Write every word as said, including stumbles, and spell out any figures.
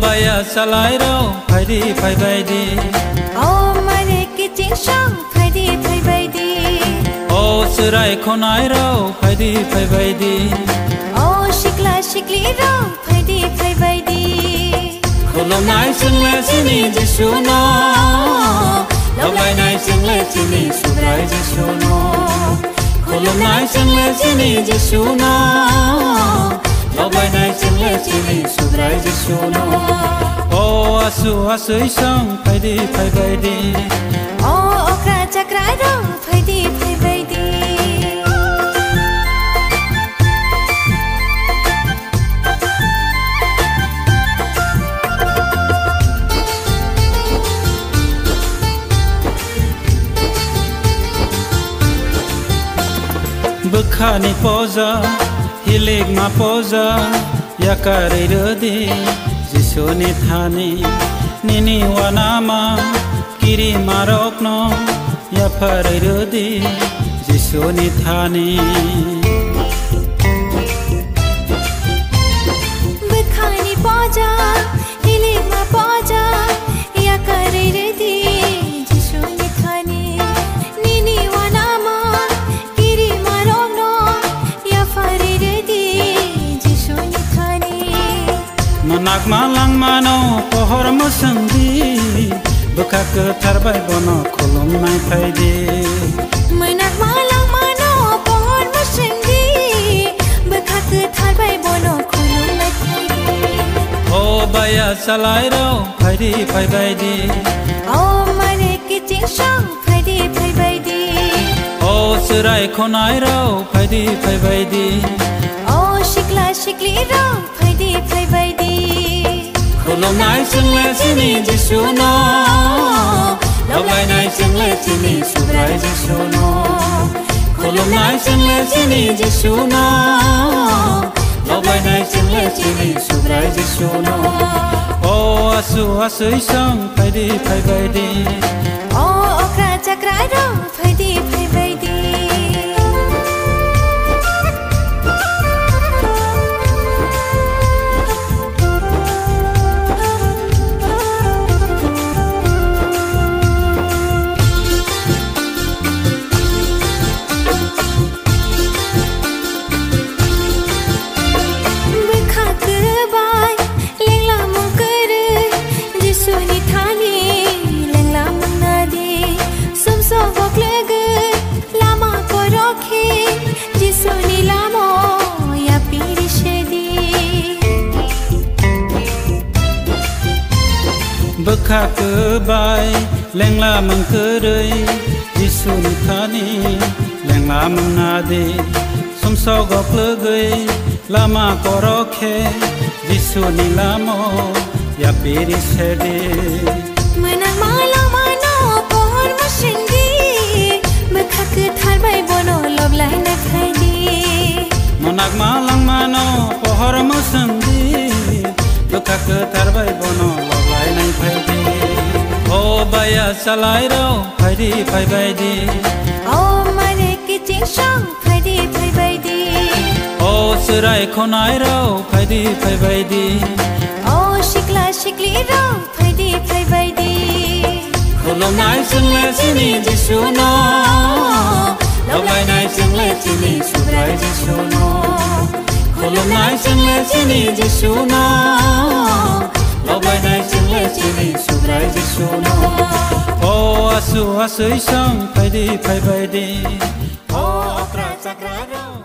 Baya salai rok, phaidi phaibai di. O mare kiching song, phaidi phaibai di. O chwrai khonai rok, phaidi phaibai di. O sikla sikli rok, phaidi phaibai di. Khulumnai chwngle chini Jisu no, loklainai chwngle chini Subrai Jisu no. Khulumnai chwngle chini Jisu no, loklainai chwngle chini Subrai Jisu no. O asu asui song phaidi phaibai di. O okra chakra rok phaidi phaibai di. Bwkhani poja, hilikma poja, yakarwi rwdi Jisuni thani. Nini wanama kirimarokno yapharwi rwdi Jisuni thani. Bwkhani poja, hilikma poja, yakarwi rwdi Jisuni thani. Nini wanama kirimarokno yapharwi rwdi Jisuni thani. Mwnakma langmano pohor mwswngdi, bwkha kwthar bai bono khulumnai phaidi. Mwnakma langmano pohor mwswngdi, bwkha kwthar bai bono khulumnai phaidi. O baya salai rok phaidi phaibai di. O mare kiching song phaidi phaibai di. O chwrai khonai rok phaidi phaibai di. O sikla sikli rok phaidi phaibai di. Khulumnai chwngle chini Jisu no, loklainai chwngle chini Subrai Jisu no. Khulumnai chwngle chini Jisu no, loklainai chwngle chini Subrai Jisu no. O asu asui song phaidi phaibai di. O okra chakra rok phaidi phaibai di. Bwkha kwbai lengla mung kwrwi, Jisuni thani lengla mung nadi. Sumsogo kwlwgwi lama korokhe, Jisuni lamo yapiri sedi. Bwkha kwbai lengla mung kwrwi, Jisuni thani lengla mung nadi. Sumsogo kwlwgwi lama korokhe, Jisuni lamo yapiri sedi. Mwnakma langmano pohor mwswngdi, bwkha kwthar bai bono loklainai phaidi. Mwnakma langmano pohor mwswngdi, bwkha kwthar bai bono loklainai phaidi. O baya salai rok phaidi phaibai di. O mare kiching song phaidi phaibai di. O chwrai khonai rok phaidi phaibai di. O sikla sikli rok phaidi phaibai di. Khulumnai chwngle chini Jisu no, loklainai chwngle chini Subrai Jisu no. Khulumnai chwngle chini Jisu no, loklainai chwngle chini Subrai Jisu no. O asu asui song phaidi phaibai di. O okra chakra rok